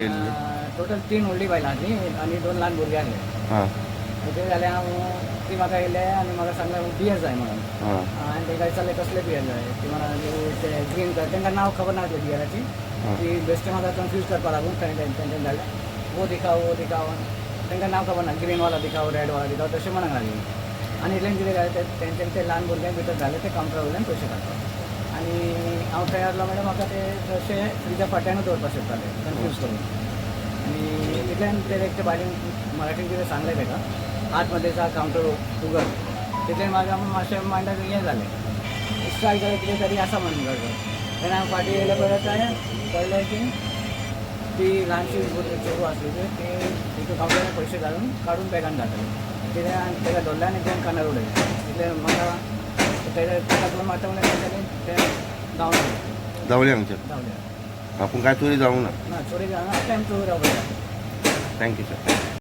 Total तीन व्हडलीं बायलां आसलीं आनी दोन ल्हान भुरगे आसले. हां. कितें जालें, हांव ती म्हाका येयले आनी म्हाका सांगलें बियर जाय म्हणून. हां. हांवें तांकां विचारलें, कसले बियर जाय? ती म्हणा ते ग्रीन कलर. तांकां नांव खबर नासलें बियराची. ती बेश्टे म्हाका कन्फ्यूज करपा लागून तेंच्यांनी धाडलें, वो दिखाओ, वो दिखाओ. तांकां नांव खबर ना. ग्रीन वाला दिखाओ, रेड वाला दिखाओ, तशें म्हणूंक लागली. आनी इतल्यान कितें जालें, ते तेंच्यांनी ते ल्हान भुरग्यांक भितर घाले ते कावंटरा वयल्यान पयशे काडपाक आनी हांव थंय आसलो म्हणल्यार म्हाका ते तशे फ्रिजा फाटल्यानूच दवरपाक शकताले कन्फ्यूज करून. आनी इतल्यान ते एकटे बायलेन मराठीन कितें सांगलें ताका, आतमध्ये जा, कावंटर उगड. तितल्यान म्हाका मातशें मायंडाक हें जालें, स्ट्रायक जालें, कितें तरी आसा म्हणून गडबड. तेन्ना हांव फाटीं येयले पळय, काय कळ्ळें की ती ल्हानशी भुरगीं चेडूं आसली ते तितून कावंटरार पयशे घालून काडून बॅगान घातले. कितें हांवें ताका धरलें आनी दोन कानार उडयले. तितले म्हाका तेजे ताका दोन मारता म्हणल्यार तेंच्यांनी ते धांवले. धांवले हांगच्यान? धांवले. आपूण काय चोरी जावंक ना? ना, चोरी जावना. आतां आमी चोरी रावपा. Thank you sir.